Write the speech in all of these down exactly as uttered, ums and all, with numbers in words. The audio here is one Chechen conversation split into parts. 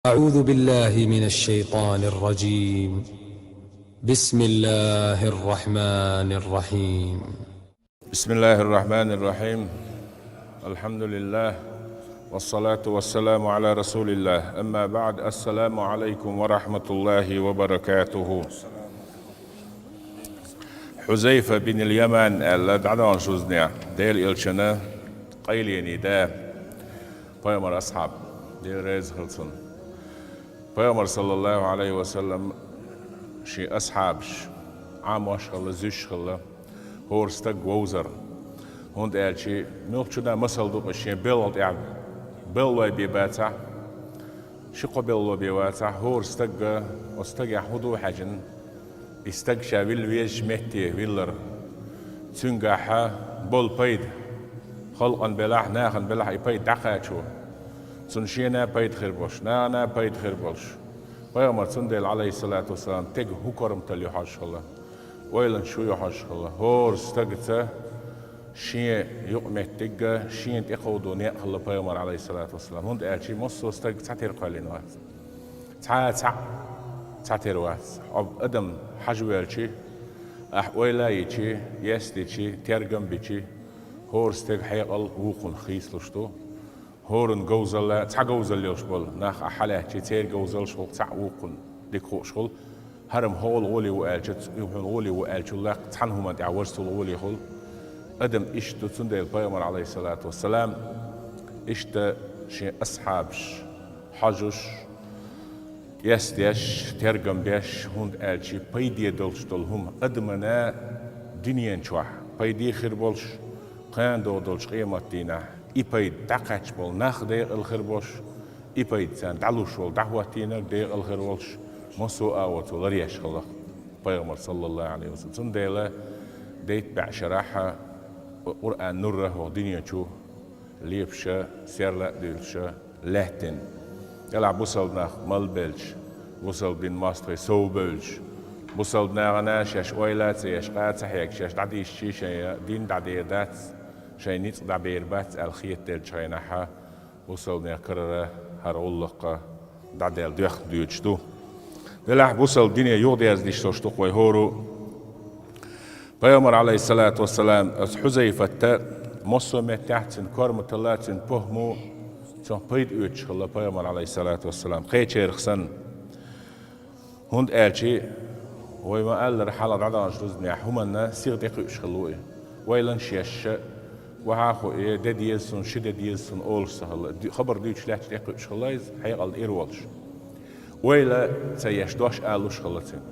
أعوذ بالله من الشيطان الرجيم. بسم الله الرحمن الرحيم. بسم الله الرحمن الرحيم. الحمد لله. والصلاة والسلام على رسول الله. أما بعد. السلام عليكم ورحمة الله وبركاته. Хьузайфа бин аль-Яман аьлла дӀадаханчу дийнахь, Делан элчанан къайлений да, пайхамаран асхьаб, Дела реза хуьлда цунна. Пайхамар, саллаллаху Ӏалайхи ва саллам, шен асхьабаш Ӏамош хилла, зуьйш хилла, хӀора стаг вовзар. ХӀунда аьлча, муьлххачунна масал ду-кх шен белгӀал тӀехь, белгӀалой бен бацахь, ши-кхо белгӀало бен бацахь, хӀора стагга, оцу стагехь хӀун ду хьаьжна, и стаг ша вилла везачу метте виллар. Цуьнгахь болу пайда, халкъана белахь, нахана белахь и пайда дӀакхачо. Цунна шена а пайда хир болуш, нахана а пайда хир болуш. Пайхамар, цундела, Ӏалайхиссалату вассалам, стеган хӀун корматалла ю хьожуш хилла, ойланаш ю хьожуш хилла. ХӀора стагаца шен юкъаметтиг а, шена тӀекховдо некъ хилла пайхамар, Ӏалайхиссалату вассалам. ХӀунда аьлча массо а стаг цхьатера кхоьллина вац. Цхьа а цхьаъ цхьатера вац. Хьо адам хьажавелча, ахь ойла а йича, эс а дича, тергам а бича, хӀора стеган хьекъал вукхунах хийцалуш ду. ХӀоранна говзалла, цхьа говзалла йолуш болу нах ахь хьалаьцча, церан говзаллаш хӀокху цхьаъ вукхунна дика хууш хуьлу. ХӀара-м хьо гӀоле ву аьлча, ц-, хьуна гӀоле ву аьллачул даккха цхьана хӀуманна тӀехь важа цул гӀоле хуьлу. Адам иштта ду, цундела пайхамар, Ӏалайхиссалату вассалам, иштта шен асхьабаш хьожуш, эс деш, тергам беш, хӀунда аьлча пайде долуш долу хӀума адамана дуьнен чохь пайде хир болуш, кхана догӀу долчу къематдийнахь и пайда дӀакхаьчна болу нах декъала хир болуш, и пайда царна дӀалуш волу дӀахӀоттийнарг декъала хир волуш, массо а агӀор цо ларъеш хилла пайхамар, саллаллаху Ӏалайхи ва саллам. Цундела дейтта бӀе шарахь Къуръан нур а хӀокху дуьнен чу лепаш а, серла а дуьйлуш а лаьттина. Делахь бусалба нах малбелча, бусалба дин мостагӀий совбевлча, бусалба нахана шаьш ойла а ца еш, къа а ца хьегаш, шаьш дӀадийшча шайн дин дӀадер дац, шайн ницкъ дӀабер бац аьлла хетаделлачу хенахь, бусалба нехан карара хӀара гӀуллакх а дӀадаьлла доьхна доьдуш ду. Делахь бусалба дине юхадерзадеш долуш ду-кх вай хӀора а. Пайхамар, Ӏалайхиссалату вассалам, аса Хьузайфатта массо а меттехь цуьнан корматалла, цуьнан похӀмо, цунах пайда оьцуш хилла пайхамар, Ӏалайхиссалату вассалам, кхечарах санна. ХӀунда аьлча вай ма-аллара, хьалха дӀадаханчу дузанехь хӀуманна сиха тӀекхуьуш хилла ву и. Ойланаш еш, ваха а хуьлу, де деза суна, ши де деза суна олуш ца хилла. Ду-, хабар дуьйцуш лаьтташ тӀекхуьуш хилла иза, хьекъал тӀера волуш. Ойла ца еш, дош алуш хилла цуьнан.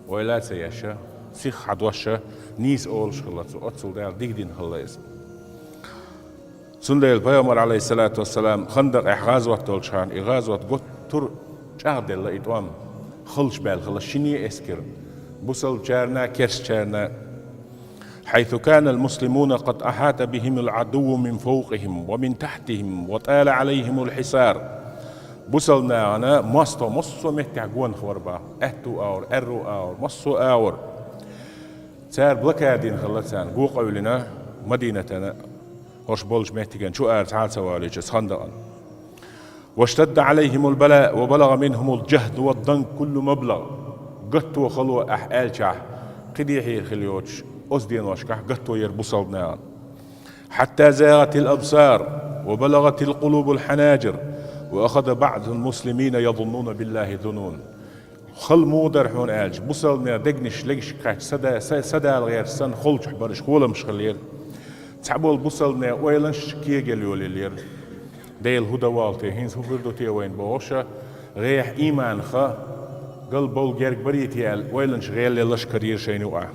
Ойла ца еш, сиха хьан дош нийса олуш хилла цо, оццул Дала дика дина хилла иза. Цундела пайхамар, Ӏалайхиссалату вассалам, Хандакъехь гӀазот долчу хенахь, и гӀазот гуттар а чӀагӀделла и тӀом, халчабаьлла хилла шинне а эскар, бусалбачарна а, керстачарна а. حيث كان المسلمون قد أحاط بهم العدو من فوقهم ومن تحتهم وطال عليهم الحصار. Бусалба нахана мостагӀ массо а меттехь гонах вара боху, аьтту агӀор, аьрру агӀор, массо а агӀор. Цара блокада дина хилла царна, го къевлина Мадинатана, хӀорш болчу меттиган чу ара цхьа а ца валийча, Хандакъана. واشتد عليهم البلاء وبلغ منهم الجهد والضنك كل مبلغ. Гатто, хало ахь аьлчахь, кхин дехьара хила йоцуш, оцу деношкахь гатто яра бусалба нахана. حتى زاغت الأبصار وبلغت القلوب الحناجر وأخذ بعض المسلمين يظنون بالله الظنون. Хала муха дара хьуна аьлча, бусалбанийн дегнаш легашка кхаьчча, са да-, са-, са дала гӀерташ санна, холчохь бараш холамаш хилира. Цхьаболу бусалбанийн ойланаш кегийла йолаелира. Дела, хӀун дан воллу те, хӀинца хӀун хир ду те вайна бохуш, гӀеххьа ийманах галбовла герга барий те аьлла, ойланаш гӀелъеллаш карийра шайна юкъахь.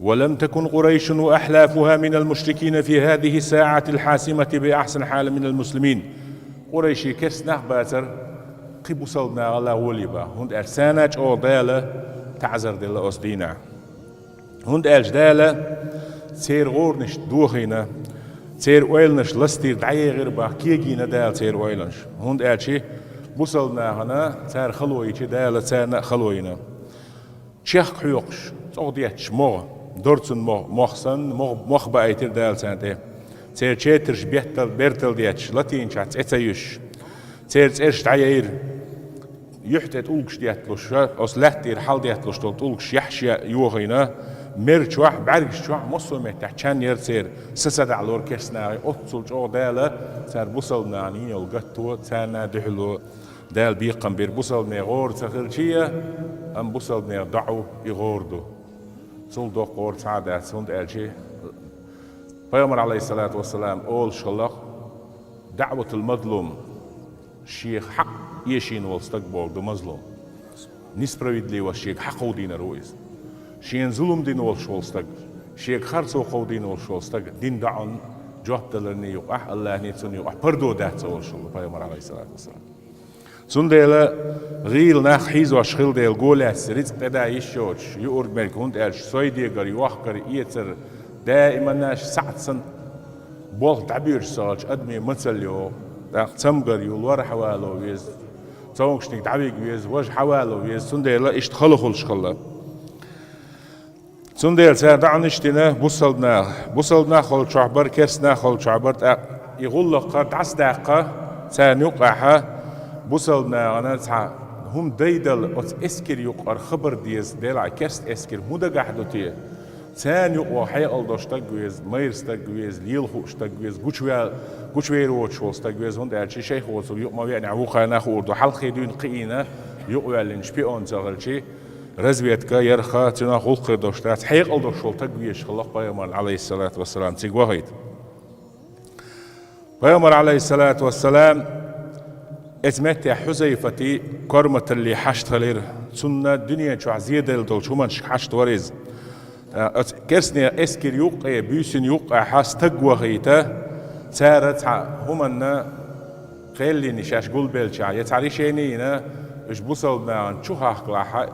ولم تكن قريش وأحلافها من المشركين في هذه الساعة الحاسمة بأحسن حال من المسلمين. Къурайшийн керста нах бацара кхин бусалба нахала гӀоле баха, хӀунда аьлча царна чӀогӀа Дала таӀзар делла оцу дийнахь. ХӀунда аьлча Дала церан гӀоранаш дохийна, церан ойланаш ластийра, дӀаехира баха, кегийна Дала церан ойланаш. ХӀунда аьлча бусалба нахана цара хало йича, Дала царна а хало йина. Чехка хьоькхуш, цӀогӀа детташ могӀа, дорцун могӀа, мох санна, могӀа, мох баийтира Дала царна тӀе. Церан четарш беттал, бертал детташ, латийначохь цӀе ца юьсуш, Церан цӀераш дӀаяйра. Юьхь тӀе тӀулгаш детталуш, оцу лаьтта тӀера хьалдетталуш долу тӀулгаш яхьаш йохийна, мер чохь, бӀаьргаш чохь, массо а меттехь чан яра церан, са ца даьллара керстанахе, оццул чӀогӀа Дала цара бусалба нахана йина йолу гатто, царна дуьхьало Дала бекхам бира, бусалба нехан гӀора ца хилча а, амма бусалба нехан доӀа и гӀора ду. Цул доккха гӀора цхьа а дац, хӀунда аьлча Пайхамар, Ӏалайхиссалату вассалам, олуш хилла-кх: «ДаӀватул мазлум», шех хьакъ эшийна волу стаг бохург ду мазлум. Несправедливость шега хьакховдийнарг ву иза. Шена зулам дина волуш волу стаг, шега харцо кховдийна волуш волу стаг дина доӀанна жоп даларний юкъахь, Аллахний цунна юкъахь пардо дац олуш хилла Пайхамар, Ӏалайхиссалату вассалам. Цундела гӀийла нах хьийзош хилла дела, го лаьцна рицкъ тӀедан йиш йоцуш, юург-мерг, хӀунда аьлча сой дегар, йохкар, эцар, даиманаш саьӀат санна болх дӀабоьдуш ца хилча, адамийн мацалла йогӀу, тӀаккха цамгар ю, лор хьавало веза, цомгушниг дӀавига веза, важа хьавало веза, цундела иштта хала хуьлуш хилла. Цундела цара доӀанаш дина бусалба наха. Бусалба нах холчохь бара, керста нах холчохь бара, тӀаккха и гӀуллакх дӀасадаккха, царна юккъехь бусалба нахана цхьа хӀума дайдала оцу эскар юккъера хабар деза, делахь керста эскар хӀун дагахь ду те? Царна юкъа хьекъал долуш стаг веза, майра стаг веза, лела хууш стаг веза, гучуве-, гучувер воцуш волу стаг веза, хӀунда аьлча шайх воцург юкъа ма веанехь, вукхарна хуур ду, хьалххе дуьйна кхиийна, юкъаваьллина шпион ца хилча, разведка, ярх, цунах гӀуллакх хир долуш дац, хьекъал долуш волу стаг везаш хилла-кх Пайхамарна, Ӏалайхиссалату вассалам, цига вахийта. Пайхамар, Ӏалайхиссалату вассалам, эцу меттехь Хьузайфатан корматалле хьашт хилира, цунна дуьнен чохь зеделла долчу хӀуманашка хьашт вара иза. Оцу керстанийн эскар юккъе, буьйсанна юккъехь стаг вахийта, цара цхьа хӀуманна кхеллина шаьш гулбелчахь, я цхьа решени йина, уьш бусалба нахана чу хахкалахь,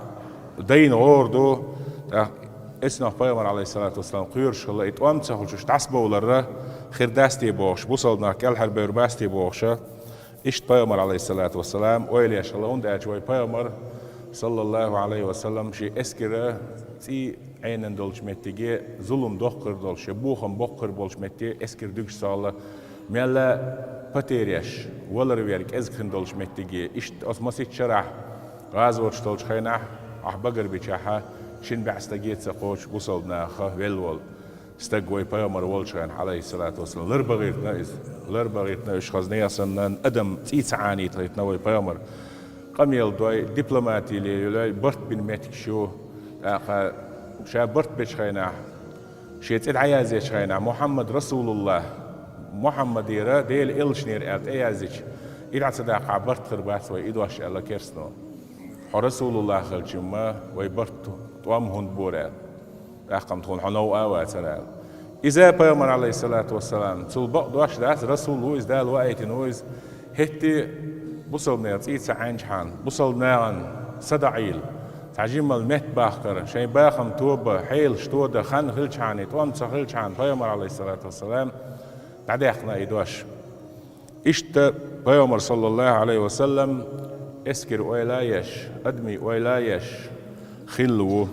дайна гӀора ду, тӀаккха эцнах Пайхамар, Ӏалайхиссалату вассалам, кхоьруш хилла, и тӀом ца хуьлуш уьш дӀасабовлар хир дац те бохуш, бусалба нах кӀелхьарбевр бац те бохуш, иштта Пайхамар, Ӏалайхиссалату вассалам, ойла еш хилла, хӀунда аьлча вай Пайхамар, саллаллаху Ӏалайхи ва саллам, шен эскар цӀий Ӏенан долчу меттиге, зулам доккха хир долуш, шен бохам боккха хир болчу метте эскар дуьгуш ца хилла, мелла потеряш, валар вер кӀезиг хин долчу меттиге, иштта оцу масийтта шарахь, гӀазоташ долчу хенахь, ахь багар бичахьа, шина бӀе стаге ца кхочу бусалба нахах велла волу стаг вай Пайхамар волчу хенахь, Ӏалайхиссалату вассалам, лар бахийтина иза. Лар бахийтина уьш, хазна ясанна, адам цӀий ца Ӏанийта хийтина вай Пайхамар. Къамел дой, дипломати лелой, барт бина меттигаш ю. ТӀаккха ша барт бечу хенахь, шен цӀе дӀаяздечу хенахь, Мухьаммад Расулуллах, Мухьаммадера, Делан элчанера аьлла тӀеяздича, и дӀа ца даккхахь, барт хир бац вай, и дош аьлла керстано. Хьо Расулуллах хилча-м вай барт, тӀом хӀунда бора аьлла. ТӀаккха-м тхуна хьо новкъа а вацара аьлла. Иза Пайхамар, Ӏалайхиссалату вассалам, цул бакъ дош дац, Расул ву иза, Дала ваийтина ву иза. ХӀетте бусалба нехан цӀий ца Ӏенчхьана, бусалба нахана са даӀийла, цхьа жимма меттабахкар, шайн бахам тоба, хьелаш тода хан хилчхьана, тӀом ца хилчхьана, Пайхамар, Ӏалайхиссалату вассалам, дӀадаьккхина и дош. Иштта Пайхамар, саллаллаху Ӏалайхи ва саллам, эскар ойла а еш, адамийн ойла а еш хилла ву.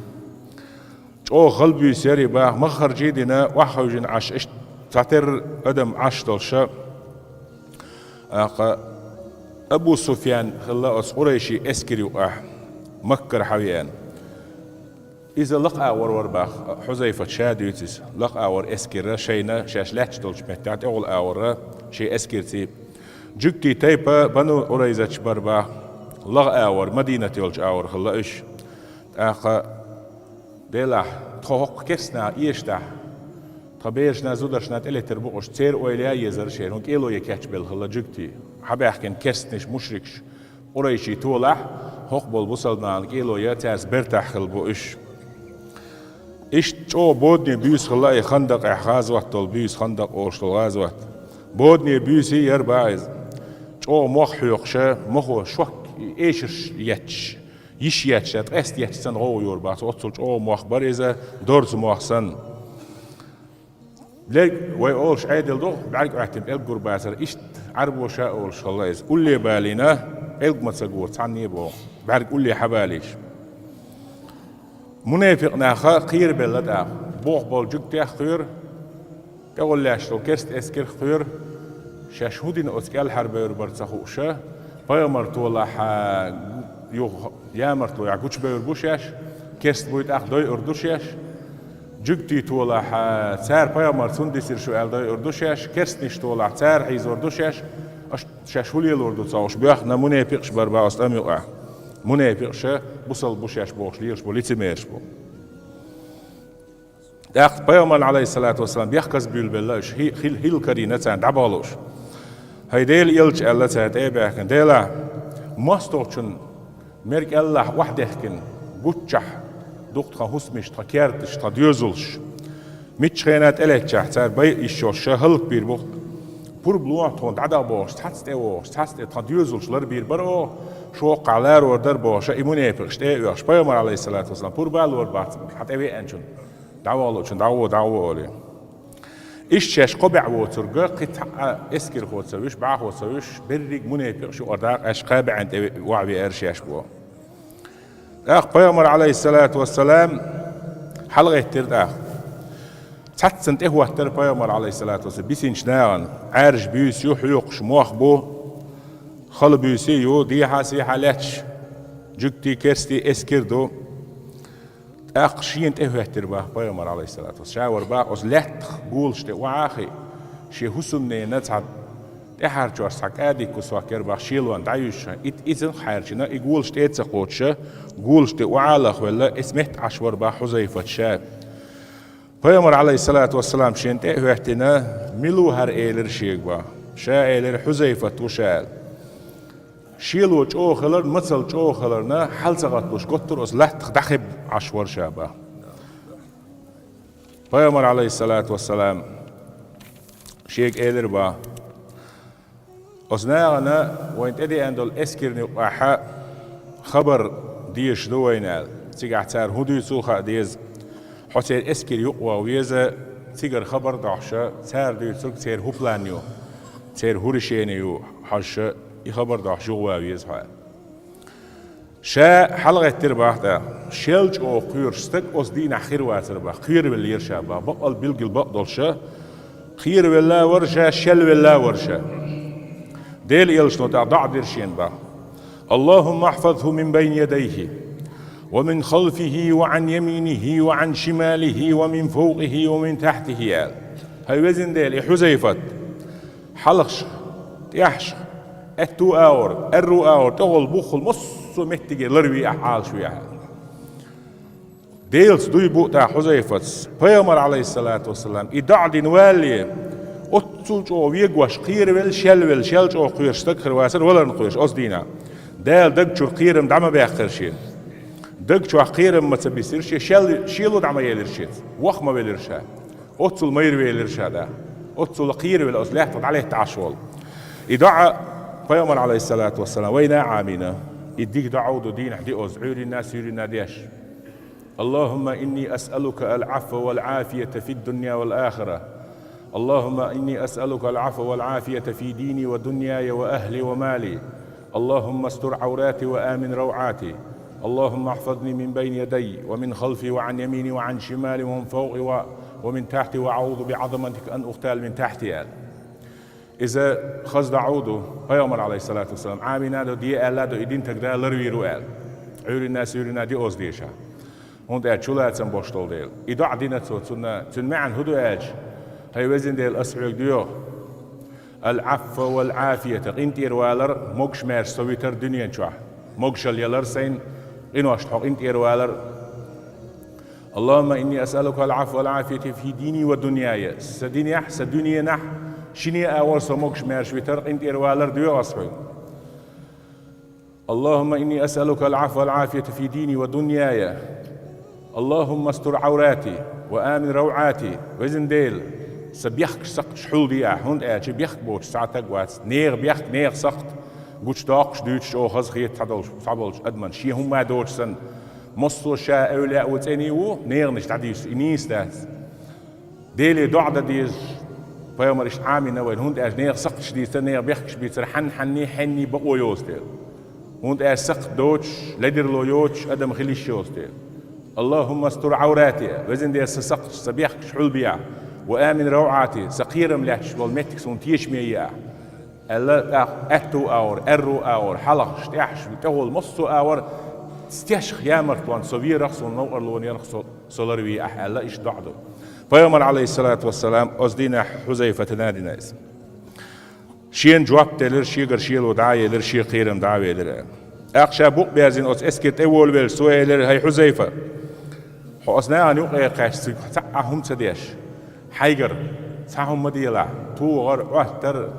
ЧӀогӀа хала буьйса яра и баха, маххаржий а дина, охьахевшина Ӏаш, иштта цхьатерра адам Ӏаш долуша. ТӀаккха Абу Суфьян хилла оцу къурайшийн эскар юкъахь, Маккара хьавеана. Иза лакха агӀор вара баха, Хьузайфат ша дуьйцу иза. Лакха агӀор эскарра шайна, шаьш лаьтташ долчу меттехь тӀехула агӀорра шен эскарций. Жуьгтийн тайпа Бану Къурайзаташ бара баха, лаха агӀор, Мадинат йолчу агӀор хилла уьш. ТӀаккха, делахь, тхо хӀокху керстанаха эшадахь, тхан берашна, зударшна тӀелетар бу уьш, церан ойла ян езара шеран, хӀун кӀело ян кечбелла хилла жуьгтий. Хьабаьхкина керстанаш, мушрикаш, Къурайший толахь, хӀокху болу бусалба нахана кӀело ян цаьрца бертахь хилла бу уьш. Иштта чӀогӀа бодане буьйса хилла и Хандакъехь гӀазот долу буьйса, Хандакъ олуш долу гӀазот. Бодане буьйса яра баха иза. ЧӀогӀа мох хьоькхуша, мохо шок, эшарш етташ, йиш етташ, ткъеста етташ санна гӀовгӀа йора баха. Оццул чӀогӀа мох бара иза, дорза мох санна. Лерг вай олуш Ӏедал ду, бӀаьрг Ӏоьттина пӀелг гур бацара, иштта Ӏарбоша а олуш хилла иза. Улле балийна, пӀелг ма ца гора, цхьанне а боху. БӀаьрг улле хьабалийша. Мунепикъ наха кхерабелла тӀаккха. Боху болу жуьгтех кхоьру, тӀехула лаьтташ долу керста эскарх кхоьру, шаьш хӀун дина оцу кӀелхьарбевр бара ца хууша, Пайхамар толахь, а, юха ямартло яхь гучубевр бу шаьш, керст буй тӀаккха дойур ду шаьш. Жуьгтий толахь, а, цара пайхамар цунна дисир шу аьлла дойур ду шаьш, керстниш толахь цара хьийзор ду шаьш. Аш шаьш хӀу лелор ду ца хууш, боьхна мунепикъаш бар баха оцу тӀам юкъахь. Мунепикъаша бусалба бу шаьш бохуш лелаш бу лицемераш бу. ТӀаккха пайхамарна, Ӏалайхиссалату вассалам, бехказа буьйлабелла уьш, хи-, хил-, хӀилла карийна царна дӀабахалуш. ХӀай Делан элча, аьлла цара тӀе а баьхкина, Дела, мостагӀчун мер кӀеллахь охьадехкина, гуччахь дукха тхан хӀусамаш, тхан керташ, тхан доьзалш. Мичча хенахь тӀелеттачахь, цара байъа йиш йолуш ша хӀаллакбийр бу-кх. Пурба лохьа тхуна дӀадахьа бохуш, цхьацца тӀе вогӀуш, цхьацца тӀе тхан доьзалш ларбийр бара оха, шоккхахь ларор дара бохуша, и мунепикъаш тӀе а оьхуш, пайхамар, Ӏалайхиссалату вассалам, пурба а лор бац хьан тӀе веанчунна. ДӀавахалучун дӀагӀо, дӀагӀо олий. Иштта шаьш кхо бӀе воцург, кхин цхьа а эскархо ца вуьш, бӀахо ца вуьш, берриг мунепикъаш юкъара дакъа аьшка кхаа бӀенна тӀе охьавеара шаьш боху. ТӀаккха пайхамар, Ӏалайхиссалату вассалам, хьалагӀеттира тӀаккха. Цхьаццана тӀехӀоттара пайхамар, Ӏалайхиссалату вассалам, бисинчу нахана, Ӏаьржа буьйса ю, хьоькхуш мох бу, хала буьйса ю, дехьа-сехьа лаьтташ, жуьгтий, керстий эскар ду. ТӀаккха шена тӀехӀоьттира баха пайхамар, Ӏалайхиссалату вассалам. Ша вара баха оцу лаьттах голаш тӀе охьа а хиъна, шен хӀусамненан цхьа тӀаьхьарчош цхьа кӀадикка кусок яра баха шелонна дӀаюьйшуш. Ит иза хьаьрчина, и голаш тӀе а ца кхочуша, голаш тӀе охьа а лахвелла, эца метта Ӏаш вара баха Хьузайфат ша. Пайхамар, Ӏалайхиссалату вассалам, шена тӀе а хӀоьттина, мила ву хӀара элира шега баха. Ша элира, Хьузайфат ву ша аьлла. Шело чӀогӀа хиларна, мацалла чӀогӀа хиларна, хьал ца гӀатталуш готтура оцу лаьттах дӀахеб Ӏаш вара ша баха. Пайхамар, Ӏалайхиссалату вассалам, шега элира баха: «Оцу нахана вайна тӀедеана долу эскарна юкъахь хабар дезаш ду вайна», – аьлла. Цигахь цара хӀун дуьйцу хаа деза. Хьо церан эскарна юкъа ваха веза, цигара хабар а дохьуша, цара дуьйцург церан хӀун план ю, церан хӀун решение ю хьожуша, и хабар а дохьуш юха ван веза хьо. Ша хьалагӀеттира баха тӀаккха. Шел чӀогӀа кхоьруш стаг оцу дийнахь хир вацара баха, кхеравеллера ша баха, бакъал билггал бакъдолуша, кхеравелла а вара ша, шелвелла а вара ша. Делан элчано тӀаккха доӀа дира шена баха: «اللهم احفظه من بين يديه ومن خلفه وعن يمينه وعن شماله ومن فوقه ومن تحته», – аьлла. ХӀай везан Дела, и Хьузайфат хьалхашха, тӀехьашха, аьтту агӀор, аьрру агӀор, тӀехула, буххула, массо а меттиге ларве ахь, Ӏалашве ахь. Делаца дуй бу тӀаккха Хьузайфатс, пайхамар, Ӏалайхиссалату вассалам, и доӀа дина валале, оццул чӀогӀа вегош, кхеравелла, шелвелла, шел чӀогӀа кхоьруш стаг хир вацара валарна кхоьруш оцу дийнахь. Дала даг чуьра кхерам дӀа ма баьккхира шена. Даг чохь кхерам ма ца бисира шен, шел, шело дӀа ма елира шеца, ваха ма велира ша. Оццул майра велира ша тӀаккха. Оццул кхеравелла оцу лаьттах дӀалетта Ӏаш волу. И доӀа пайхамар, Ӏалайхиссалату вассалам, вайна а Ӏамийна. И дика доӀа ду дийнахь диъазза, Ӏуьйранна а, суьйранна а деш. اللهم إني أسألك العفو والعافية في الدنيا والآخرة. اللهم إني أسألك العفو والعافية في ديني ودنياي وأهلي ومالي. اللهم استر عوراتي وآمن روعاتي. اللهم احفظني من بين يدي ومن خلفي وعن يميني وعن شمالي ومن فوقي و-، ومن تحتي، وأعوذ بعظمتك أن أغتال من تحتي, аьлла. Иза хаза доӀа ду, пайхамар, Ӏалайхиссалату вассалам, Ӏамийна а ду, де аьлла а ду, и динан стаг Дала ларвийр ву аьлла. Ӏуьйранна а, суьйранна а диъазза деш. ХӀунда аьлча чулацам болуш долу дела. И доӀа дина цо цунна, цуьнан маьӀна хӀун ду аьлча, хӀай везан Дела, ас хьоьга доьху: العفو والعافية, къинтӀера валар, могуш-маьрша со витар дуьнен чохь, могушалла ялар сайна, къиношна хьо къинтӀера валар. اللهم إني أسألك العفو والعافية في ديني ودنياي. Сан динехь, сан дуьненахь, шинне а агӀор со могуш-маьрша витар, къинтӀера валар доьху ас хьоьга. اللهم إني أسألك العفو والعافية في ديني ودنياي. اللهم استر عوراتي وآمن روعاتي. Везан Дела, сан бехкаш, сакхташ хьулде ахь, хӀунда аьлча бехк боцуш цхьа а стаг вац. Нехан бехк, нехан сакхт гучудоккхуш, дуьйцуш чӀогӀа хазахета цхьаболчу, цхьаболчу адамна. Шен хӀумма а доцуш санна, массо а ша эвлаяъ ву, цӀена ву, неханаш дӀадуьйсу, и нийса дац. Деле доӀа дан дезаш, пайхамар иштта Ӏамийна вайна, хӀунда аьлча нехан сакхташ дийцар, нехан бехкаш бийцар хьанна-хьанний, хьенний бакъо йоцу дела. ХӀунда аьлча сакхт доцуш, ледарло йоцуш адам хила йиш йоцу дела. اللهم استر عوراتي, везан Дела, сан сакхташ, сан бехкаш хьулбе ахь, وآمن روعاتي, сан кхерам лаьтташ волу меттиг суна тешаме е ахь. Аьлла, тӀаккха аьтту агӀор, аьрру агӀор, хьалхаш, тӀехьаш, тӀехула массо а агӀор, стешха ямартлонца со верах, суна новкъарлонах со, со ларве ахь, аьлла, иштта доӀа ду. Пайхамар, алейхиссалату вассалам, оцу дийнахь Хьузайфатана дина иза. Шена жоп делира, шегара шело дӀа а елира, шен кхерам дӀа а велира. ТӀаккха ша букъ берзина оцу эскар тӀе волавелча, цо элира: «ХӀай Хьузайфа, хьо оцу нахана юкъе кхаьчча, цига цхьа а хӀума ца деш, хьайгара цхьа хӀума ма делахь, тохар, Ӏоттар,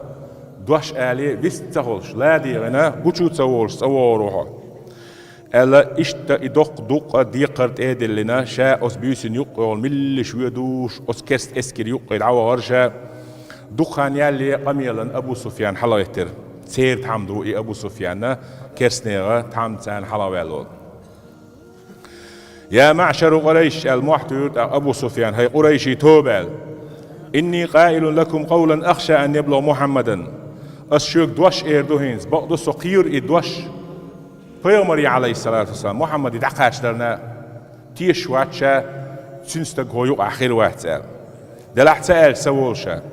дош али вист ца хуьлуш, ла дегӀина, гучу ца волуш, цӀа вогӀур ву хьо», — аьлла, иштта и доккха дукъа декхар тӀе а диллина, ша оцу буьйсанна юккъе йолу миллиш воьдуш, оцу керста эскар юккъе дӀавахара ша. Дукха хан ялале къамелан Абу Суфьян хьалагӀиттира. Церан тхьамда ву и Абу Суфьян, керстанехан тхьамда царна хьалагӀваьлла волу. «Я маъшару Къурайш», — аьлла, мохь туьйхира тӀаккха Абу Суфьян, «хӀай Къурайши тоба», — аьлла. «Инни къаилун лакум къавлан ахша ан яблугӀа Мухьаммадан». Ас шуьга дош эр ду хӀинца, бакъду, со кхийра и дош Пайхамаре, алейхиссалату вассалам, Мухьаммаде дӀакхачдарна тешаш вац ша, цуьнан стаг хӀокху юкъахь хир вац аьлла. Делахь ца аьлча, ца волу ша.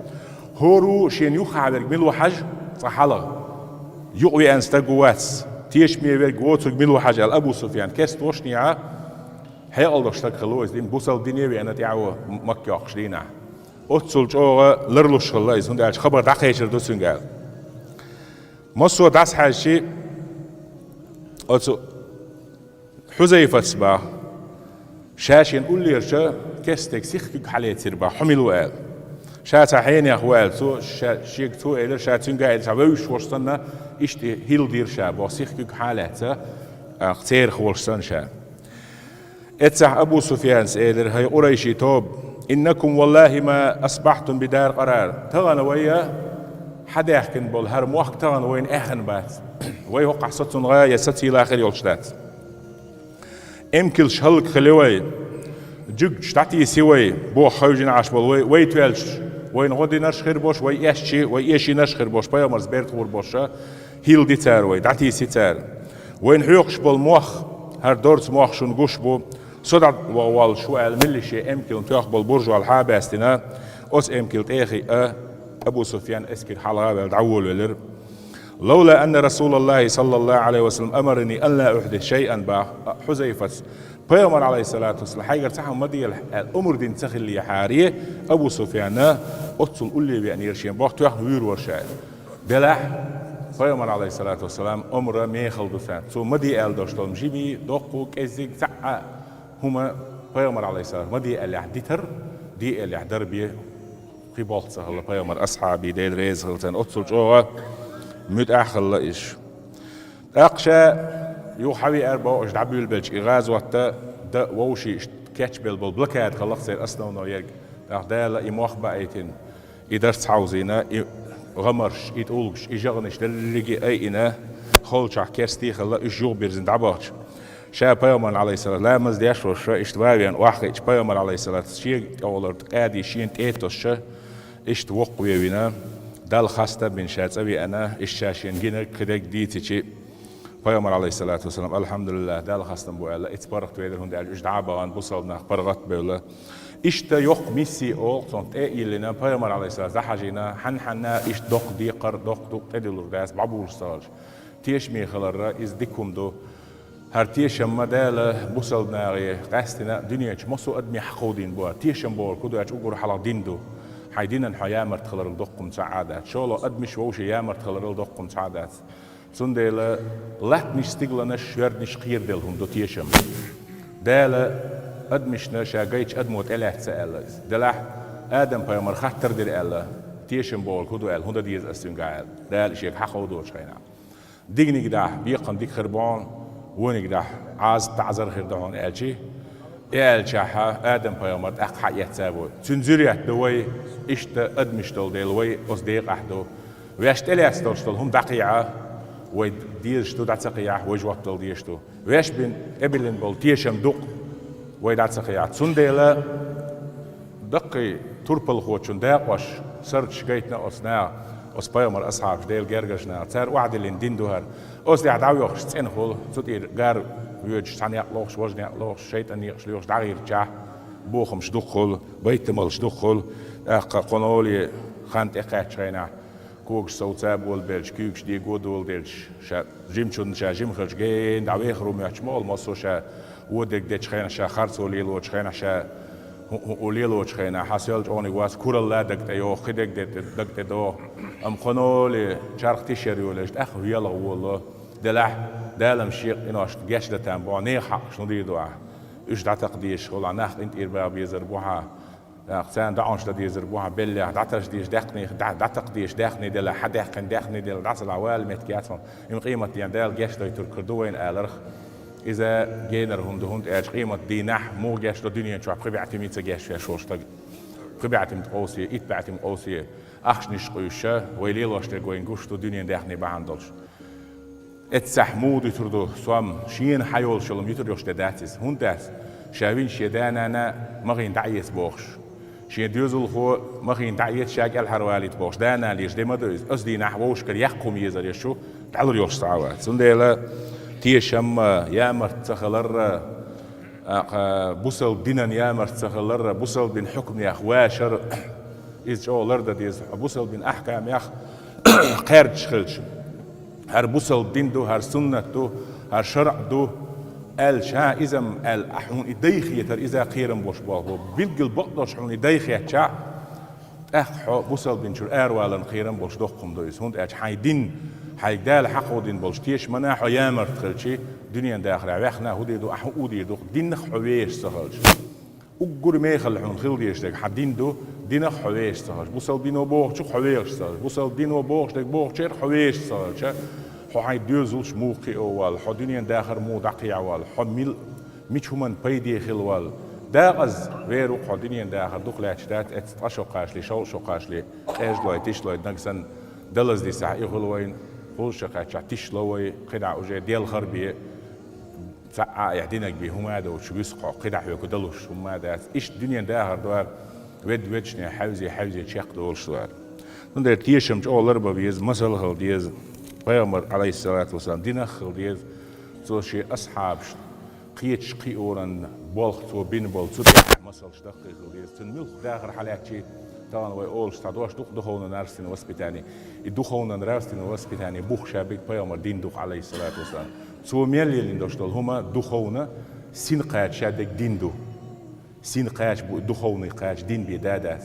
ХӀора а шена юххехь верг мила ву хьажа, цкъа хьалха. Юкъа веана стаг ву вац, тешаме верг воцург мила ву хьажа аьлла, Абу Суфьян керста вошнехьа, хьекъал долуш стаг хилла ву иза, дин бусалба дине а веана тӀаьхьо Макка йоккхуш дийнахь. Оццул чӀогӀа ларлуш хилла иза, хӀунда аьлча хабар дӀакхечар ду цуьнга аьлла. Массо а дӀасахьаьжчи, оцу Хьузайфас баха, ша шена уллерча керста стеган сиха куьг хьалецира баха, хьо мила ву аьлла. Ша цхьа хьенех ву аьлла, цо ша, шега цо элира, ша цуьнга а элира, цхьа вевзаш волуш санна, иштта хӀилла дира ша боху, сиха куьг хьалаьцна, тӀаккха церах волуш санна ша. Эццахь Абу Суфьянас элира: «ХӀай Къурайши тоба, иннакум валлахи ма асбахьтум би дар къарар». Тахана вай а хьадаьхкина болу хӀара мохк тахана вайна аьхна бац. Вай хӀокхахь сацунга я сацийла хир йолуш дац. Эмкалш хӀаллакьхили вай, жуьгташ дӀатийси вай, боху хевшина Ӏаш болу вай, вай тоьлчаш, вайна гӀо динарш хир болуш, вай эшчи, вай эшийнарш хир болуш, пайхамарца берда гӀур болуш, хӀилла ди цара вай, дӀатийси цара. Вайна хьоькхуш болу мох, хӀара дорца мох шуна гуш бу, со дӀаваха воллуш ву аьлла, милли шен эмкална тоьхна болу буржал хьа а баьстина, оцу эмкал тӀе а хиъна, Абу Суфьян эскар хьалха а ваьлла, дӀаволавелира. «Лавла анна Расулаллахи саллаллаху алейхи ва саллам амарани ан ла ухдис шайъан», — баха Хьузайфас. Пайхамар, алейхиссалату вассалам, хьайгара цхьа хӀума ма делахь аьлла, омра дина ца хиллехьара, Абу Суфьяна оццул улле веанера шен боху, тоьхна вуьйр вара ша. Делахь, Пайхамар, алейхиссалату вассалам, омра мехала ду царна. Цо ма де аьлла долуш долу жимий, доккху, кӀеззиг, цхьа а хӀума Пайхамар, алейхиссалам, ма де аьллехь дитар, де аьллехь дар бен, кхин болх ца хилла пайхамар асхьабий, Дела реза хила царна, оццул чӀогӀа муьтӀахь хилла иза. ТӀаккха ша юха хьавеара боху, уьш дӀабуьйлабелча и гӀазот дан вовшийн иштта кечбелла болу блокада хилла-кх церан основной ерг. ТӀаккха Дала и мох баийтина, и дарц хьовзийна, и гӀамарш, и тӀулгаш, и жагӀанаш дерриге а айина, холчохь керстий а хилла, уьш юхабирзина дӀабахча. Ша пайхамарна, алейхиссалату, ламаз деш волуш, иштта ван а веана, охьахиъча, пайхамар, алейхиссалату, шега тӀехула къади шена тӀе а тосуш, иштта воккхаве вина, Далла хастам бина ша цӀа веана, иштта ша шена гинарг, кхидерг дийцичи, пайхамар, алейхиссалату вассалам, алхьамдулиллах, Далла хастам бу аьлла, ица паргӀатвелира, хӀунда аьлча уьш дӀа а бахана, бусалба нах паргӀатбевлла. Иштта йоккха мисси олу цунна тӀе а йиллина, пайхамар, алейхиссалату, дӀахьажийна, хьан-хьанна иштта доккха декхар, доккха дукъ тӀедиллур дац, бӀобулуш ца хилча. Тешаме хиларра, иза дика хӀума ду. ХӀара тешам ма Дала бусалба нахе къаьстина дуьнен чу массо а адаме хьакховдийна бу. Тешам бохург хӀун ду аьлча, уггар хьалха дин ду. Хьайн динан хьо ямарта хиларал доккха хӀума цхьа а дац. ШолгӀа, адамаш вовшийн ямарта хиларал доккха хӀума цхьа а дац. Цундела латтанаш, стигланаш, шоьрданаш кхераделла хӀума ду тешам. Дала адамашна ша гайтачу адамо тӀелаьцна ца аьлла иза. Делахь Адам-пайхамар хаттар дира аьлла, тешам бохург хӀун ду аьлла, хӀун дан деза ас цуьнга аьлла, Дала и шега хьакховдочу хенахь. Дигниг дахь, бекхам дика хир бу хьуна, вониг дахь, Ӏазап, таӀзар хир ду хьуна аьлчи, и аьллачахьа Адам-пайхамар тӀаккха хьаэцна бу. Цуьнан зуьрет ду вай, иштта адамаш долу дела вай оцу декъахь ду. Ваьш тӀелаьцна долуш долу хӀума дӀакхехьа, вай дезаш ду, дӀа ца кхехьа, вай жоп дала дезаш ду. Ваьш бина, тӀебиллина болу тешам дукъ, вай дӀа ца кхехьа. Цундела даккхий турпалхочун дакъош, сардаш гайтина оцу наха, оцу пайхамар асхьабаш, Делан гергарчу наха. Цара охьадиллина дин ду хӀара. Оцу тӀехь дӀавоьхуш цӀена хуьлу, цу тӀера гар воьдуш, цхьа некъ лохуш, важа некъ лохуш, шайтӀан некъаш лоьхуш дӀагӀиртичахь, бохамаш дукха хуьлу, байтамалш дукха хуьлу, тӀаккха кху новле хан тӀекхаьччу хенахь, Когаш сов цаболабелча, куьйгаш дего доладелча, ша жимачунна ша жима хилча гена дӀавехар ву моьттуш ма олу массо а ша вон дерг дечу хенахь, ша харцо лелочу хенахь, ша хӀу-, хӀу-, лелочу хенахь, хьан соьл чӀогӀаниг вац, куралла а дага тӀе йогӀу, кхин дерг де-, дага тӀе догӀу. Амма кхуьнан олий, чарх тишъяр йолуш, тӀаккха велха волу, делахь, Дала-м шен къиношна гечдан там бу, нехан хьакъаш хӀун дийр ду ахь? Уьш дӀатакха дезаш хуьлу, нах къинтӀера баха безар бу хьан. ТӀаккха царна доӀанаш дан дезар бу хьан, беллех дӀатаржа дезаш даьхни, дӀа-, дӀатакха дезаш даьхни делахь, хьан даьккхина даьхни делахь, дӀа ца лахь, вала меттиг яц хьуна. Амма къематдийнахь Дала гечдойтург хир ду вайна аларх. Иза генара хӀума ду, хӀунда аьлча къематдийнахь муха гечдо, дуьнен чохь пхи бӀе тӀе мица гечвеш волу стаг? Пхи бӀе тӀе къовсе, итт бӀе тӀе къовсе ахчанаш къуьйсуш, вай лелош дерг вайна гуш ду дуьненан даьхни бахьана долуш. Эццахь муха дуьтур ду сом, шена хьан йолуш йолу-м юьтур йолуш де дац иза. ХӀунда дац? Ша вина шен да-нана махийна дӀаэца бохуш. Шен доьзалхо махийна дӀаэца ша кӀелхьарвалийта бохуш. Да-нана леш де ма ду иза. Оцу дийнахь вовшашкара яккха хӀума езар еш шу, дӀалур йолуш цхьа а вац. Цундела тешам а, ямарт ца хилар а, тӀаккха бусалба динан ямарт ца хилар а, бусалба дин хьукманех вашар а, иза чӀогӀа лардан деза, хьо бусалба дин ахькамех кхаьрдаш хилча. ХӀара бусалба дин ду, хӀара суннат ду, хӀара шарӀ ду аьлча, иза-м аьлла, ахь хьуна и дай хетар, иза кхерам болуш болх бу. Билггал бакъдолуш хьуна и дай хетча, тӀаккха хьо бусалба динчуьра араваларна кхерам болуш доккха хӀума ду иза. ХӀунда аьлча хьайн дин, хьайга Дала хьакхо дина болчу тешамана хьо ямарт хилча, дуьненан дахарехь ваьхна хӀун дийр ду, ахь хӀун дийр ду, динах хьо вешаш ца хилча. Уггар мехала хьуна хила дезаш дерг хьан дин ду, динах хьо вешаш ца хилча. Бусалба дино бохучух хьо вехаш ца хилча. Бусалба дино бохуш дерг бохучуьра хьо вешаш ца хилча. Хьо хьайн доьзалш муха кхио валла, хьо дуьненан дахар муха дӀакхехьа валла, хьо мил-, мича хӀуманна пайде хила валла. Декъаза вер ву-кх хьо, дуьненан дахар дукха лаьтташ дац, эццахь ткъа шо кхачале, шовзткъа шо кхачале, къежда лой, тиша лой, нагахь санна далаза дисахь, и хуьлу вайна, кхузза шо кхаьччахь тиша ло вай, кхидӀа уже делхар бен. Цхьа а эхь динарг бен хӀума а доцуш вуьсу-кх хьо, кхидӀа хьоьга далуш хӀума а дац. Иштта дуьненан дахар ду-кх, ведда-веддашна хьаьвзе-хьаьвзе чекхдолуш ду-кх. Цундела тешам чӀогӀа ларбан беза, масал хила деза. Пайхамар, Ӏалайхиссалату вассалам, динах хила деза. Цо шен асхьабашна кхечу кхиоран болх цо бина болу цу тӀехь масалш даккхий хила деза. Цуьнан муьлхха дахар хьалаьцча, тахана вай олуш цхьа дош ду-кх духовно-нравственное воспитание. И духовно-нравственное воспитание бух ша берг пайхамар дин ду-кх, Ӏалайхиссалату вассалам. Цо мел лелийна долуш долу хӀума духовно, син кхача ша дерг дин ду. Син кхача бу, духовный кхача дин бен да дац.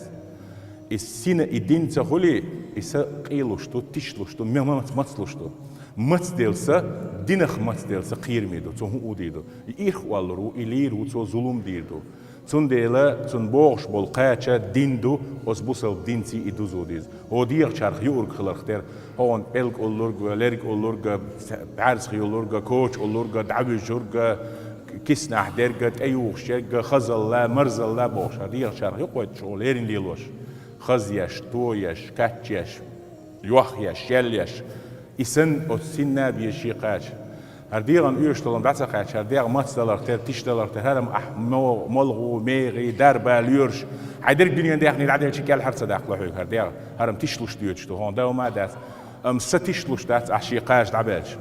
И сина и дин ца хуьлий, и са къийлуш ду, тишлуш ду, ме-, мац-, мацлуш ду. Мацделла са, динах мацделла са кхераме ду, цо хӀун а дийр ду. И ирх оллур ву, и лийр ву, цо зулум дийр ду. Цундела цунна бохуш болу кхача дин ду, оцу бусалба динций и дузо деза. ХӀо дегӀачарх юург хиларх тера, хӀокхунна пӀелг уллург а, лерг уллург а, бӀаьрзах юллург а, коча уллург а, дӀавуьжург а, киснахь дерг а, тӀеюхуш ерг а, хазалла, марзалла бохуш, хӀара дегӀачарх юкъойтуш хӀо леррина лелош. Хазъеш, тоеш, качъеш, йохъеш, шелъеш. И санна оцу синна а беза шен кхача. ХӀара дегӀан оьшуш долу хӀума дӀа ца кхаьчча, хӀара дегӀ мацдаларх тера, тишдаларх тера, хӀара-м ахь мо-, молхо, мегӀи, дарба лоьруш, хьайн дерриг дуьненан даьхни дӀаделча кӀелхьара ца даккхало хьоьга хӀара дегӀ. ХӀара-м тишлуш доьдуш ду, хӀун дан а ма дац. Амма са тишлуш дац ахь шен кхача дӀабаьлча.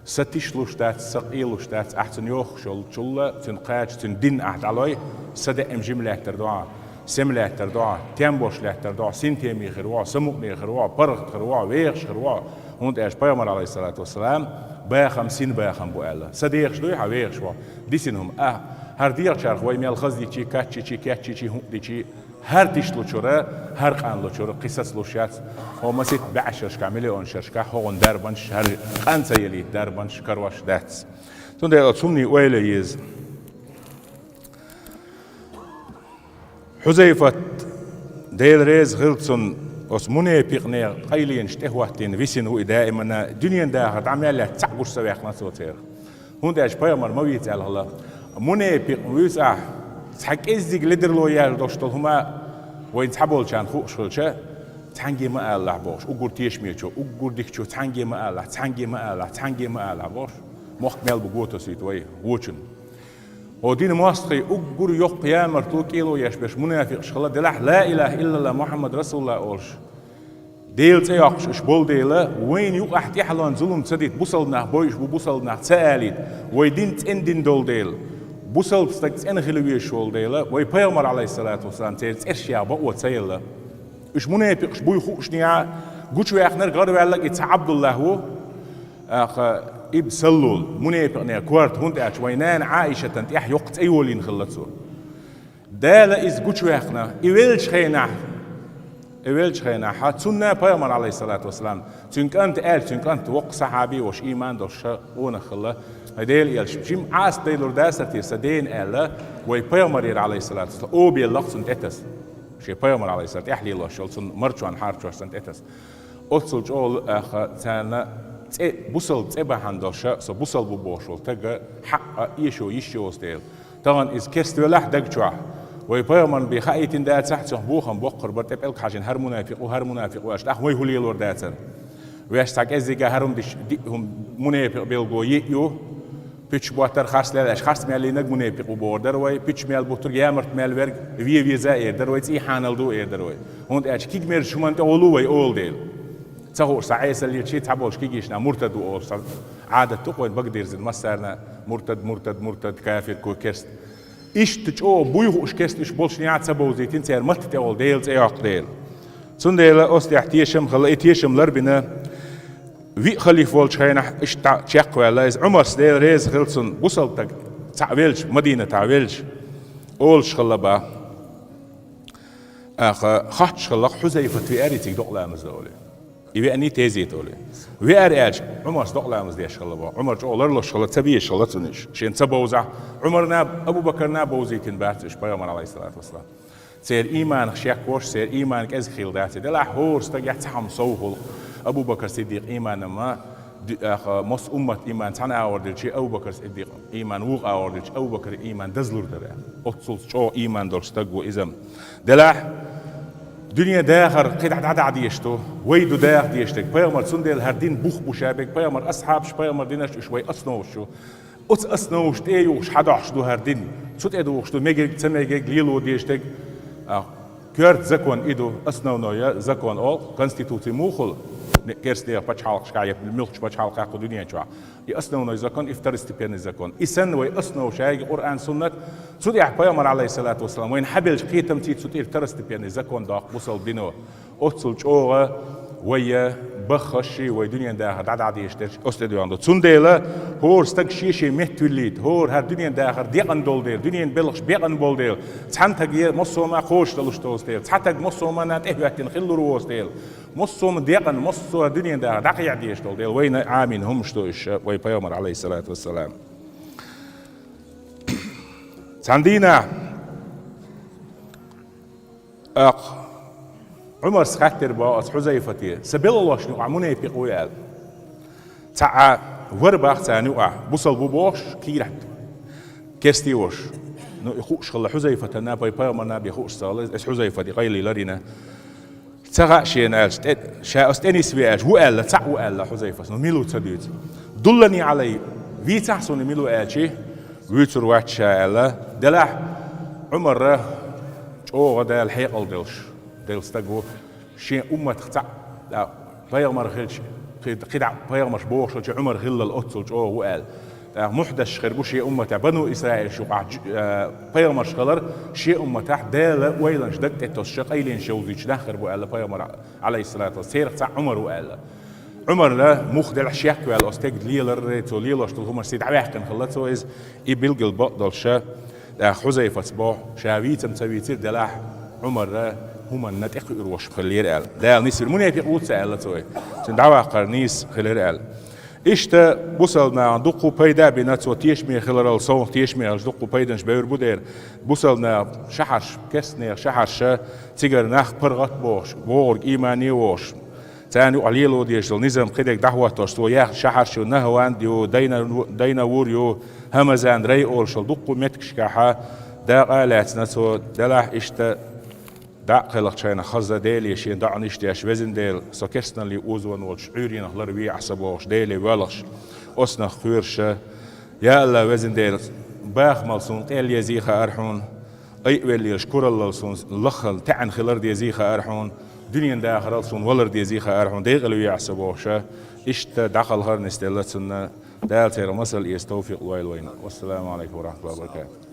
Са тишлуш дац, са къийлуш дац, ахь цунна йохуш йолчул а, цуьнан кхача, цуьнан дин ахь дӀалой, са даим жима лаьттар ду хьан, сема лаьттар ду хьан, тем болуш лаьттар ду хьан, синтеме хир ву хьо, самукъане хир ву хьо, паргӀат хир ву хьо, вехаш хир ву хьо. ХӀунда аьлча пайхамар, Ӏалайхиссалату вассалам, бахам син бахам бу аьлла. Са дехаш дуй хьан, вехаш ву хьо. Дисина хӀума, ахь, хӀара дегӀачарх вай мел хазйичий, качйичий, кечйичий, хӀунъа дичий, хӀара тишлучура, хӀара къанлучура кхин сацалуш яц. ХӀо масийтта бӀешерашкахь, миллионашкахь хӀокхунна дарбанаш, хӀара къан ца ялийта дарбанаш, карош дац. Цундела оцу хӀуманийн ойла еза. Хьузайфат, Дела реза хила цунна, оцу мунепикъне къайленаш тӀехӀоттийна висина ву и даимана, дуьненан дахар дӀа мел лаьцна цхьаъ гуш ца ваьккхина цо церах. ХӀунда аьлча пайхамар ма вийца аьлла хилла. Мунепикъ вуьйцу ахь, цхьа кӀеззиг ледарло яьлла долуш долу хӀума вайн цхьаболчарна хууш хилча, цхьаьнгге ма алалахь бохуш, уггар тешамечо, уггар дикачо цхьаьнгге ма алалахь, цхьаьнгге ма алалахь, цхьаьнгге ма алалахь бохуш, мохк мел бу готосуьйту вай вочун. ХӀо дина мостагӀий уггар йоккха ямартло, кӀело еш берш мунафикъаш хилла делахь, ла илаха иллалла Мухьаммад расулулла олуш. Делан цӀе йоккхуш уьш болу дела, вайна юкъахь тӀаьхьалонна зулам ца дита, бусалба нах бойуш бу, бусалба нах ца алийта, вай дин цӀена дин долу дела, бусалба стаг цӀена хила везаш волу дела, вай пайхамар, Ӏалайхиссалату вассалам, церан цӀерш яха бакъо ца елла. Уьш мунепикъаш буй хуушнехьа, Гучаваьхнарг гӀарваьлларг и цхьа Ӏабдуллахь ву, аха, ибн Салул, мунепикъех корта, хӀунда аьлча вайн нана Ӏаишатан тӀехь йоккха цӀе йолийна хилла цо. Дала иза гучаваьккхина, и веллачу хенахь, и веллачу хенахь, хьа, цунна пайхамар, алейхиссалату вассалам, цуьнан кӀанта аьлча, цуьнан кӀант воккха сахьаби волуш, ийман долуш ша къонах хилла, хьай Дела элча, жима Ӏаса дайлур дацара те сан дена аьлла, вай пайхамарера, алейхиссалату вассалам, оба елла-кх цунна тӀетаса. Шен пайхамар, алейхиссалам, тӀехь лелош йолу, цунна марчонна хьарчош санна тӀетаса. Оццул чӀогӀа аьлла, аха, царна цӀе, бусалба цӀе бахьана долуш, со бусалба ву бохуш волу стага хьакъ а эшо йиш йоцу дела. Тахана иза керста велахь даг чохь, вай пайхамарна бен хаийтина дацахь, цунах бохам боккхур бара, тӀе пӀелг хьажийна, хӀара мунафикъ ву, хӀара мунафикъ ву аьлла, тӀаккха вай хӀун лелор дацара? Ваьш цхьа кӀеззига хӀара хӀума диш, диъ хӀума мунепикъ билгало йиъ ю, пуьчаш боттар харц лелла аьлча, харц мел йинарг мунепикъ ву бохур дара вай, пуьчаш мел буттург, ямарт мел верг ве веза эр дара вай, цӀий хьанал ду эр дара вай. ХӀунда аьлча кигмерзачу хӀуманна тӀе гӀо лу вай олу дела. Ца хууш, сан Ӏесалличий цхьаболчу кигийчу нах муртад ву олуш, сан Ӏадат ду-кх вайн бага дирзина массарна: муртад, муртад, муртад, кафир, ко-, керст. Иштта чӀогӀа буй хууш керст уьш болчу нехан ца бовзийтина, церан матта тӀехула Делан цӀе йоккху дела. Цундела оцу тӀехь тешам хилла, и тешам ларбина, виъ халифа волчу хенахь иштта чекхваьлла иза. Ӏумарс, Дела реза хила цунна, бусалба стаг цхьаъ велча, Мадинатахь велча, олуш хилла бах. Аха, хоттуш хилла-кх, Хьузайфат веарий цига докъаламаз дан олий. И веаний тезета олий. Веара аьлча, Ӏумарс докъаламаз деш хилла бах. Ӏумар чӀогӀа ларлуш хилла, ца безаш хилла цунна уьш. Шена ца бовзахь, Ӏумарна, Абу-Бакарна бовзийтина бац уьш пайхамар, алейхиссалату вассалам. Церан ийманах шек вош, церан ийман кӀезиг хилла дац. Делахь хӀора стагехь цхьа хӀума сов хуьлу. Абу-Бакар Сиддикъ ийман ма ди-, аха, массо уммат ийман цхьана агӀор дилчи, Абу-Бакар Сиддикъ ийман вукху агӀор дилчи, Абу-Бакар ийман дазлур дара. Оццул чӀогӀа ийман долуш стаг ву иза. Делахь дуьнен дахар кхидӀа дӀадахьа дезаш ду, вай ду даха дезаш дерг. Пайхамар, цундела хӀара дин бух бу ша берг, пайхамар асхьабаш, пайхамар динарш уьш вай основаш ю. Оцу основаш тӀе юхуш хьадохьуш ду хӀара дин. Цу тӀе духуш ду мегиг, ца мегиг, лело дезаш дерг. А, коьрта закон и ду, основной закон олу, конституций муха хуьлу, не-, керстанех пачхьалкхашкахь я муьлххачу пачхьалкхехь кху дуьнен чохь. И основной закон, и второстепенный закон. И санна вай основа шайга Къуръан, суннат, цу тӀехь пайхамар, алейхиссалату вассалам, вайна хьабеллачу кхетамций цу тӀера второстепенный закон доккху бусалба дино. Оццул чӀогӀа вай баххаш ши, вай дуьнен дахар дӀадахьа дезаш дерш оцу тӀе доьгӀна ду. Цундела хӀора стаг шен-шен метта виллийта, хӀора хӀара дуьнен дахар декъана долу дела, дуьненан белхаш бекъана болу дела, цхьана стаг е массо а ма кхочушдалуш доцу дела, цхьа стаг массо а ма тӀехӀоьттина хилла лур воцу дела, массо а ма декъана, массо а дуьнен дахар дӀакхехьа дезаш долу дела, вайна Ӏамийна хӀумаш ду уьш, вай пайхамар, алейхиссалату вассалам. Цхьана дийнахь, акха, Ӏумарс хаьттира боху оцу Хьузайфате, сан белхалошна юкъахь мунепикъ вуй аьлла. Цхьа а вара бах царна юкъахь, бусалба ву бохуш, кийрахь керстий волуш. Ну, и хууш хилла Хьузайфатана, пай-, пайхамарна бен хууш ца хилла, иза Хьузайфате къайле ларйина. Ца хаьа шена аьлча, тӀе-, ша оцу тӀе нисве аьлча, ву аьлла, цхьаъ ву аьлла Хьузайфас. Ну, мила ву ца дуьйцу? Дуллани Ӏалай, вийцахь суна мила ву аьлчи, вуьйцур вац ша аьлла. Делахь Ӏумарра чӀогӀа Дала хьекъал делуш, делла стаг ву, шен умматах цхьаъ, а, пайхамар хилча, кхи-, кхидӀа пайхамарш бохуш волчу Ӏумар хиллал оццул чӀогӀа ву аьлла. ТӀаккха мухь деш хир бу шен умматехь, бану Исраилаш юкъахь жу-, а, пайхамарш хилар, шен умматахь Дала ойланаш даг тӀе тосуша, къайленаш йовзуьйтуш нах хир бу аьлла пайхамар, алейхиссалату вассалам, церах цхьаъ Ӏумар ву аьлла. Ӏумарна мух делахь шек ваьлла оцу стеган леларре, цо лелош долу хӀуманаш сий дӀаваьккхина хилла цо иза, и билггал бакъ долуша, тӀаккха Хьузайфас боху, ша вийцам ца вийцира делахь, Ӏумарра хӀуманна тӀекхуьур ваша хиллера аьлла. Дала нисвира, мунепикъ ву ца аьлла цо, цуьнан дӀаваккхар нийса хилира аьлла. Иштта бусалба нахана дуккху пайда а бина, цо тешаме хиларал совнаха тешаме хилча дуккху пайданаш бевр бу дера. Бусалба наха шахьарш, керстанех шахьарша, цигара нах паргӀат а бохуш, вогӀург иймане а вохуш, царна юкъахь лело дезаш долу низам кхидерг дӀахӀоттош, цо яьхна шахьарш ю, Нахванд ю, Дайна-, Дайнавур ю, Хьамазан рай олуш долу дуккху меттигашкахьа дакъа а лаьцна цо, делахь иштта дӀа а кхелхачу хенахь хаза Деле шен доӀанаш деш, везан Дела, со керстаналлин озоне волчу Ӏуьйренах ларвехьа аса бохуш, Деле воьлхуш, оцунах кхоьруша, я АллахӀ, везан Дела, бахамал суна къел езий хаьара хьуна, айъавеллера кураллал суна лаххал таьӀна хилар дезий хаьара хьуна, дуьнен дахарал суна валар дезий хаьара хьуна, декъала вехьа аса бохуша, иштта дӀакхалхар нисделла цунна, Дала церан масал эца товфикъ лойла вайна. Вассаламу алейкум ва рахматуллахи ва баракатух.